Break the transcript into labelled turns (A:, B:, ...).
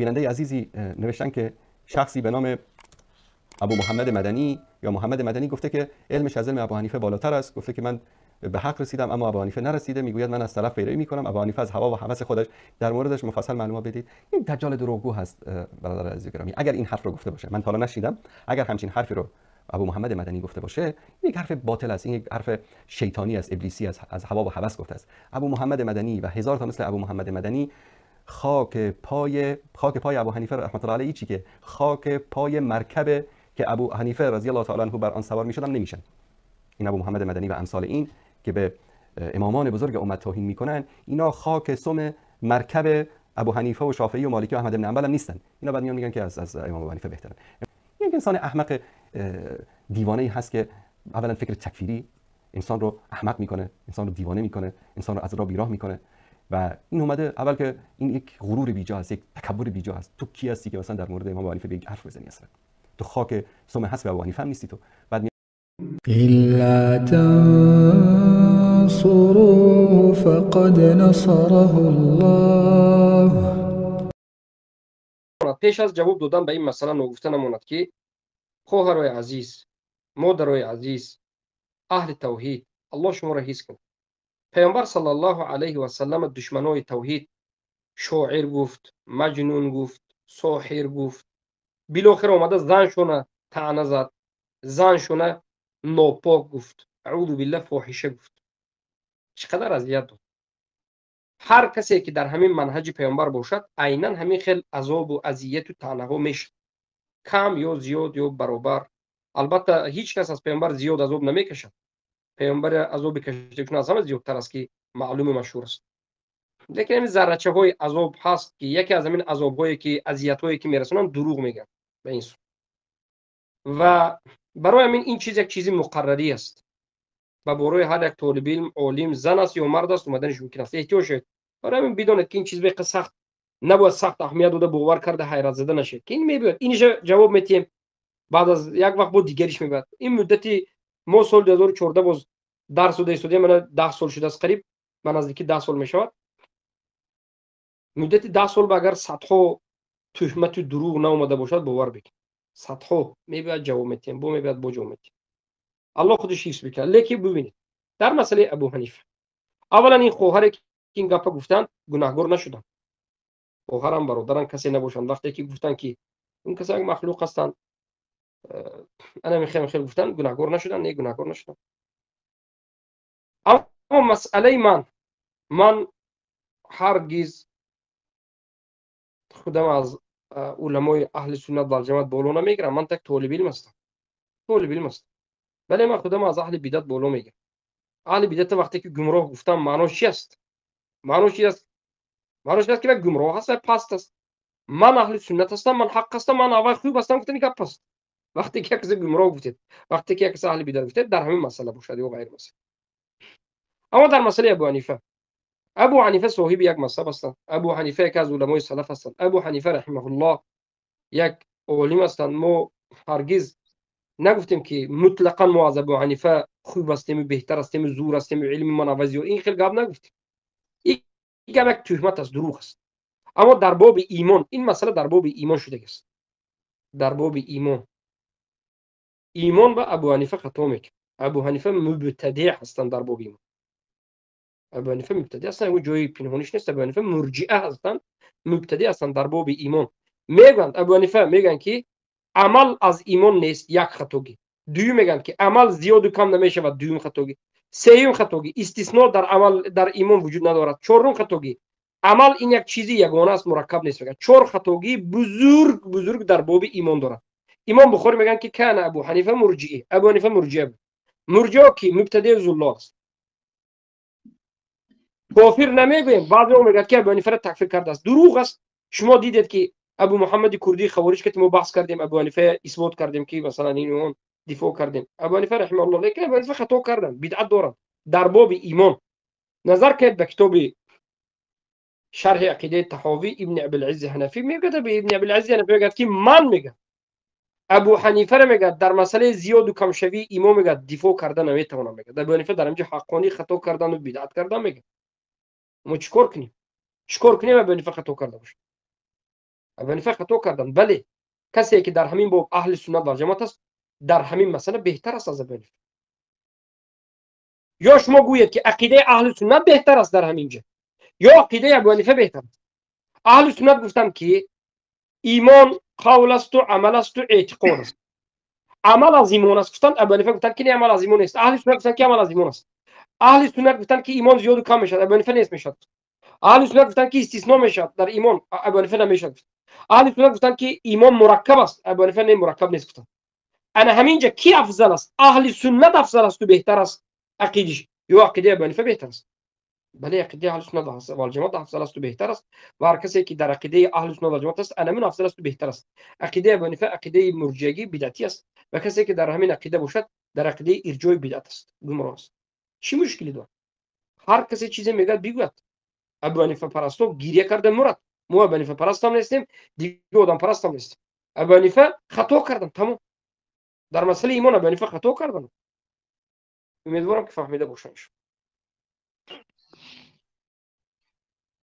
A: بیننده عزیزی نوشتن که شخصی به نام ابو محمد مدنی یا محمد مدنی گفته که علمش از علم ابو حنیفه بالاتر است، گفته که من به حق رسیدم اما ابو حنیفه نرسیده، میگوید من از سلف پیروی میکنم، ابو حنیفه از هوا و هوس خودش. در موردش مفصل معلومات بدید. این دجال دروغگو هست برادر عزیز گرامی. اگر این حرف رو گفته باشه، من تا حالا نشیدم، اگر همچین حرفی رو ابو محمد مدنی گفته باشه، این یک حرف باطل است، این یک حرف شیطانی است، ابلیسی است، از هوا و هوس گفته است. ابو محمد مدنی و هزار تا مثل ابو محمد مدنی خاک پای ابو حنیفه رحمت الله علیه، چی که خاک پای مرکب که ابو حنیفه رضی الله تعالی عنه بر آن سوار میشدم نمیشن. این ابو محمد مدنی و امثال این که به امامان بزرگ امت توهین میکنن، اینا خاک سم مرکب ابو حنیفه و شافعی و مالکی و احمد بن حنبل هم نیستن. اینا بعد میان میگن که از امام ابو حنیفه بهترن. یک انسان احمق دیوانه‌ای هست که اولا فکر تکفیری انسان رو احمق میکنه، انسان رو دیوانه میکنه، انسان رو از راه بیراه میکنه. و این اومده اول که این یک غرور بیجا است، یک تکبر بیجا است. تو کی هستی که مثلا در مورد امام ابو حنیفه به حرف بزنی؟ اصلا تو خاک سم حسب ابو حنیفه هم نیستی تو. بعد
B: الا تنصروه فقد نصره الله.
C: پیش از جواب دادن به این مسئله نگفته نماند که خواهرای عزیز، مادرای عزیز، اهل توحید، الله شما را حفظ کنه. پیامبر صلی الله علیه و سلم دشمنای توحید شاعر گفت، مجنون گفت، ساحر گفت، بالاخره آمده زنشونه طعنه زد، زنشونه ناپاک گفت، اعوذ بالله فاحشه گفت. چقدر اذیت داد. هر کسی که در همین منهج پیامبر باشد عینا همین خیل عذاب و اذیت و طعنه ها میشه، کم یا زیاد یا برابر. البته هیچ کس از پیامبر زیاد عذاب نمیکشد. پیامبر عذاب کشیده چون از همه زیادتر است که معلوم و مشهور است. لیکن همین ذرچه های عذاب هست که یکی از همین عذاب هایی که اذیت هایی که میرسونن دروغ میگن به انسان. و برای همین این چیز یک چیزی مقرری است و برای هر یک طالب علم، عالم، زن است یا مرد است، اومدنش ممکن است. احتیاط شد. برای همین بدونید که این چیز به سخت نباید سخت اهمیت داده باور کرده حیرت زده نشه که این میبیاد اینش جواب میتیم، بعد از یک وقت بود دیگریش میبیاد. این مدتی ما سال 2014 باز درس داده استودیم، من 10 سال شده است قریب، من نزدیکی 10 سال میشود. مدت 10 سال اگر صدها تهمت و دروغ نامده باشد باور بکن، صدها میبیاد جواب میتیم، بو میبیاد با جواب میتیم. الله خودش حفظ بکنه. لیکن ببینید در مسئله ابو حنیفه، اولا این خواهر که این گپا گفتن گناهگار نشدن، خواهرم برادران کسی نباشند. وقتی که گفتن که اون کسی یک مخلوق هستند، انا میخوام خیلی گفتن گناهگار نشدن، نه گناهگار نشدن. اما مسئله من هرگز خودم از علمای اهل سنت و جماعت بالا نمیگیرم. من تک طالب علم هستم، طالب علم هستم، ولی من خودم از اهل بدعت بالا میگیرم. اهل بدعت وقتی که گمراه گفتم معناش چی است؟ معناش چی است؟ معناش است که من گمراه هست و پست است. من اهل سنت هستم، من حق هستم، من اول خوب هستم، گفتن گپ است. وقتی که کسی گمراه گفتید، وقتی که کسی اهل بدعت گفتید، در همین مسئله باشد یا غیر مسئله. اما در مسئله ابو حنیفه، ابو حنیفه صاحب یک مذهب هستند. ابو حنیفه یک از علمای سلف هستند. ابو حنیفه رحمه الله یک عالم هستند. ما هرگز نگفتیم که مطلقا ما از ابو حنیفه خوب هستیم و بهتر هستیم و زور هستیم و علم ما نوازی و این خیلی گپ نگفتیم. این گپ یک تهمت است، دروغ است. اما در باب ایمان، این مسئله در باب ایمان شده است. در باب ایمان، ایمان با ابو حنیفه خطا میکنه. ابو حنیفه مبتدع هستند در باب ایمان. ابو حنیفه مبتدع هستند، اون جای پنهانیش نیست. ابو حنیفه مرجئه هستند، مبتدع هستند در باب ایمان. میگن ابو حنیفه میگن که عمل از ایمان نیست، یک خطاگی. دوم میگن که عمل زیاد و کم نمیشود، دوم خطاگی. سوم خطاگی، استثناء در عمل در ایمان وجود ندارد. چهارم خطاگی، عمل این یک چیزی یگانه است، مرکب نیست. میگن چهار خطاگی بزرگ بزرگ در باب ایمان دارد. امام بخاری میگن که کان ابو حنیفه مرجئه، ابو حنیفه مرجئه بود. مرجئه که مبتدع زلال است. کافر نمیگویم، بعضی میگن که ابو حنیفه را تکفیر کرده است، دروغ است. شما دیدید که ابو محمد کردی خوارج که ما بحث کردیم، ابو حنیفه اثبات کردیم که مثلا این اون دفاع کردیم. ابو حنیفه رحمه الله، لیکن ابو حنیفه خطا کردن، بدعت دارن در باب ایمان. نظر کنید به کتاب شرح عقیده طحاوی ابن ابی العز حنفی، میگه ابن ابی العز حنفی میگه که من میگم ابو حنیفه را میگه در مسئله زیاد و کم شوی امام میگه دفاع کردن نمیتوانم. میگه ابو حنیفه در اینجا حقانی خطا کردن و بدعت کردن. میگه ما چیکار کنیم؟ چیکار کنیم ابو حنیفه خطا کرده باشه؟ Абу Ҳанифа хато карданд. Бале, касе ки дар ҳамин боб аҳли суннат вал ҷамоат аст, дар ҳамин масъала беҳтар аст аз Абу Ҳанифа. Ё шумо гӯед, ки ақидаи аҳли суннат беҳтар аст дар ҳамин ҷо, ё ақидаи Абу Ҳанифа беҳтар аст. Аҳли суннат гуфтам, ки имон қавл асту, амал асту, эътиқод аст. Амал аз имон аст гуфтанд. Абу Ҳанифа гуфтанд, ки не, амал аз имон нест. Аҳли суннат гуфтанд, ки амал аз имон аст. Аҳли суннат гуфтанд, ки имон зиёду кам мешавад. Абу Ҳанифа нест мешавад. Аҳли суннат гуфтанд, ки истисно мешавад дар имон. Абу Ҳанифа намешавад. Аҳли суннат гуфтанд, ки имон мураккаб аст. Абу Ҳанифа не, мураккаб нест гуфтанд. Ана ҳамин ҷа ки афзал аст? Аҳли суннат афзал асту беҳтар аст ақидиш, ё ақидаи Абу Ҳанифа беҳтар аст? Бале, ақидаи аҳли суннат вал ҷамоат афзал асту беҳтар аст ва ҳар касе ки дар ақидаи аҳли суннат вал ҷамоат аст, ана ҳамин афзал асту беҳтар аст. Ақидаи Абу Ҳанифа ақидаи мурҷиагӣ, бидъатӣ аст ва касе ки дар ҳамин ақида бошад, дар ақидаи ирҷои бидъат аст, гумроҳ аст. Чӣ мушкилӣ дорад? Ҳар касе чизе мегӯяд, бигӯяд. Абу Ҳанифа парасто гиря карда мурад. Мо Абу Ҳанифа парастам нестем, дига одампарастам нестем. Абу Ҳанифа хато кардам, тамом. Дар масъалаи имон Абу Ҳанифа хато кардам. Умедворам, ки фаҳмида бошам.